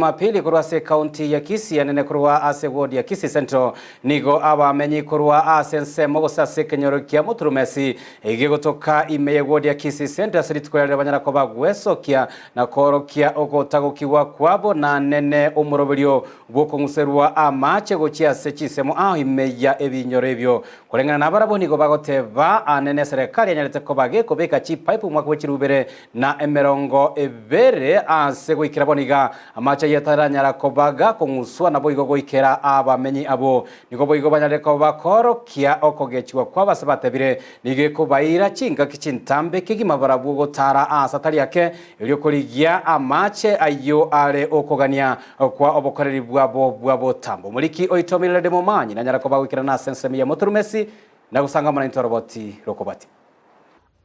Jumapili korwa ase ekaunti ya Kisii anene korwa ase ward ya Kisii Central nigo abamenyi korwa ase ensemo gose ase ekenyoro kia Muturumesi gegotoka ime ye ward ya Kisii Central ase rituko riarire banyara koba gwesokia na koorokia ogotagokigwa kwabo na nene omoroberio bw'okong'userwa amache gochia ase chinsemo ao ime ya ebinyoro ebio. Koreng'ana nabarabwo nigo bagoteba anene eserekari yanyarete koba gekobeka chipaipu omwaka bwe chirubere na 20 ase goikera bono iga, amache ayio ataranyara koba gakong'uswa, naboigo goikera abamenyi abwo. Nigo boigo banyarire koba bakoorokia okogechigwa kwabo ase batebire, Nigo ekobaira chingaki chintambe kegima barabwo gotara aase atari ake, erio korigia amache ayio are okogania kwa obokoreri bwabo bwa botambe. Omoriki oito Millard Momanyi nanyara koba goikerana ase ensemo ya Moturumesi na gosanga naintwe oroboti rokobwatia.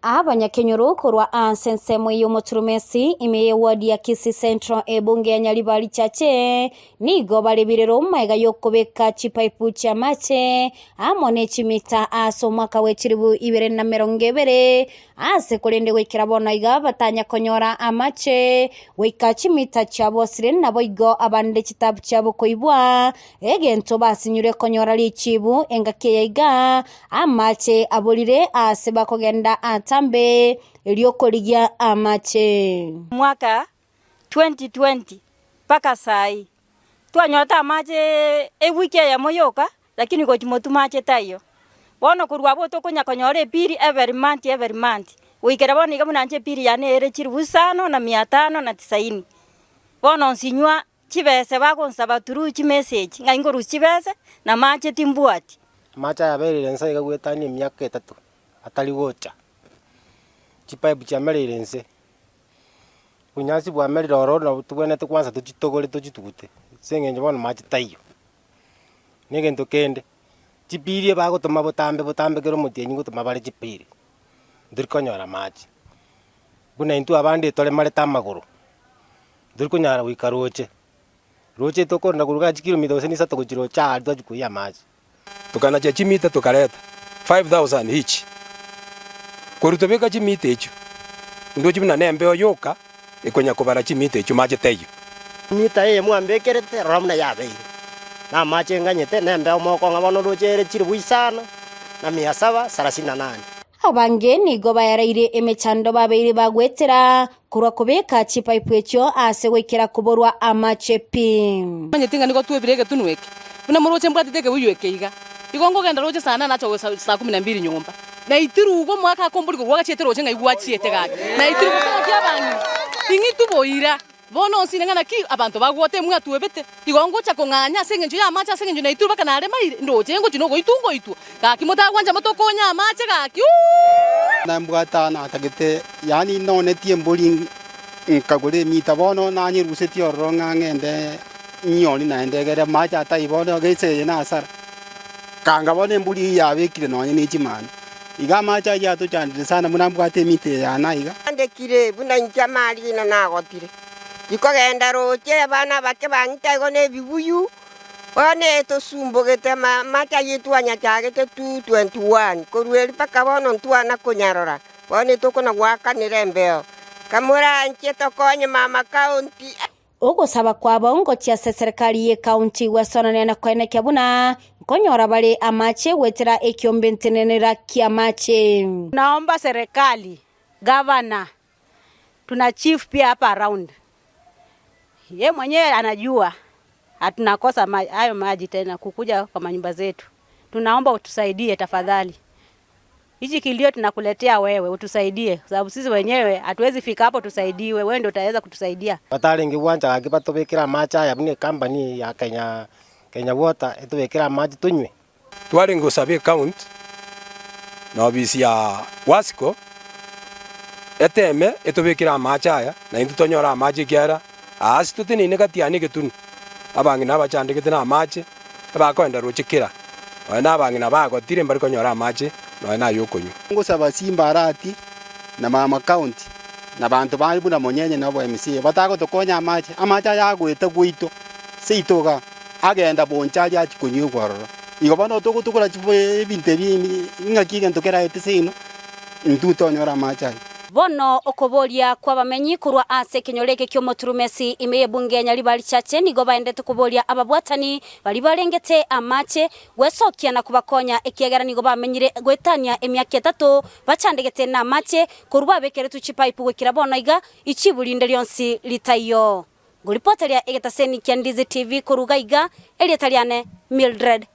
Abanyakenyoro korwa aase ensemo y'omoturumesi ime y'eward ya Kisii Central ebunge ya Nyaribari Chache nigo bare birero magega y'okobeka chipaipu chi'amache amo ne chimita ase omwaka bwe chilifu ibere na emerongo ebere ase korende goikera bono iga batanya konyora amache goika chimita chiabosire naboigo abande chitabu chiabo koibwa Egento basinyure konyora richibu engaki eye iga, amache aborire aase bakogenda aatambe, erio korigia amache. Omwaka 2020 mpaka sai twanyorete amache ewiki eyemo yoka lakini gochia motwe mache taiyo. Bono korwa abwo tokonya konyora epiri every month every month goikera bono iga buna inche epiri yane ere chilifu isano na mia tano na tisaini. Bono nsinywa Chibese bagonsaba through chimessage ng'a ingorusia chibese na amache timbwati. Amache aya abereire inse iga goetania emiaka etato atari gocha, chipipe chiamereire inse, obonyansi bwamerire ororo nabo tobwenerete kwanza tochitogore tochitugute ase eng'encho bono mache taiyo. Na egento kende, chipiri ebagotoma botambe botambe kera omotienyi ngotoma bare chipiri, ntori konyora amache. Buna intwe abande toremarete amagoro. Ntori konyara goika roche, roche tokorenda korwa igaa chikilomita gose nisato gochia roche aaria twachia koiyia amache. Tokanacha chimita tokareta 5000 each, korwa tobeka chimita echio, ndoche buna nembeo yoka ekonya kobara chimita echio mache taiyo. Emita eye mwambekerete, rora buna yabeire, na amache nganyete, na embeo mokong'a bono roche ere chilifu isano na mia saba sarasini na nane. Abange nigo baereire emechando babeire bagwetera korwa kobeka chipaipu echio aase goikera koborwa amache pi. Manyeti ng'a nigo twebire egetunwa eke, buna moroche mbwatete ekebuyu eke iga. Igo nkogenda roche saa nane nacha gocha saa kumi na mbili nyomba. Naitirwe igo omogaka akomboria korwa gwachiete roche ng'ai gwachiete gaki. Naitirwe gose ng'aki abang'ina, ting'itwe boira. Bono onsi ning'a naki abanto bagwota emwe atwebete, igo ngocha kong'anya ase engencho y'amache ase engencho naitirwe mpaka naremaire, ndoche ngochia nogoitwa ngoitwa. Gaki motagwancha motokonye amache gaki uuh. Nambwate natagete, yaani nonetie embori nkagora emita, bono nanyerusetie ororo ng'a ng'ende nyioni naende egere amache atai bono gese eye nasara. Kanga bono embori eyio yabekire nonye ne chimanu. Iga amache ayio atochandire sana buna mbwate emita eye yane aiga. Andekire buna inche amarina nagotire, tikogenda roche, abana abake bang'ita igo nebibuyu, bono etosumbogete amache ayio twanyachagete 2:21, korwa erio mpaka bono ntwana konyarora, bono etokona goakanera embeo. Kamoranche tokonye mama county. Ogosaba kwabo ngochia ase serikali y'ecounty gwesonania na koenekia buna nkonyora bare amache goetera ekiombe ntenenera ki'amache. Naomba serikali, gavana, tuna chief pia hapa around, ye mwenyewe anajua hatunakosa hayo maji tena kukuja kwa manyumba zetu, tunaomba utusaidie tafadhali. Hichi kilio tunakuletea wewe utusaidie, kwa sababu sisi wenyewe hatuwezi fika hapo tusaidiwe, wewe ndio utaweza kutusaidia. Batarenge gwancha gaki batobekere amache aya buna ecompany eye ya Kenya Kenya Water etobekere amache tonywe. Twarenge gosaba ecounty na ofisi ya Wasco eteme etobekere amache aya na intwe tonyore amache ekiagera aase toteneine gati aa na egetunu abang'ina abachandegete na amache. Abakoenda roche kera, nonya nabang'ina bagotire mbare konyora amache nonya nay'okonywa. Ngosaba Simba Arati na Mama County na banto bande buna Monyenye na obo MCA batagotokonya amache, amache aya agoeta gwaito seito igaa agenda Bonchari achia konywegwa ororo. Igo bono togotugora ebinto ebi ng'aki egento keraete seino intwe tonyore amache aya. Bono okoboria kw'abamenyi korwa ase ekenyoro eke ki'omoturumesi ime y'ebunge ya Nyaribari Chache nigo baendete koboria ababwatani baria barengete amache gwesokia na kobakonya ekiagera nigo bamenyire goetania emiaka etato bachandegete namache korwa babekeretwe chipaipu goikera bono iga ichibu rinde rionsi ritaiyo. Ngoripoteria egetaseni kia Ndizi TV korwa iga iga, erieta riane Mildred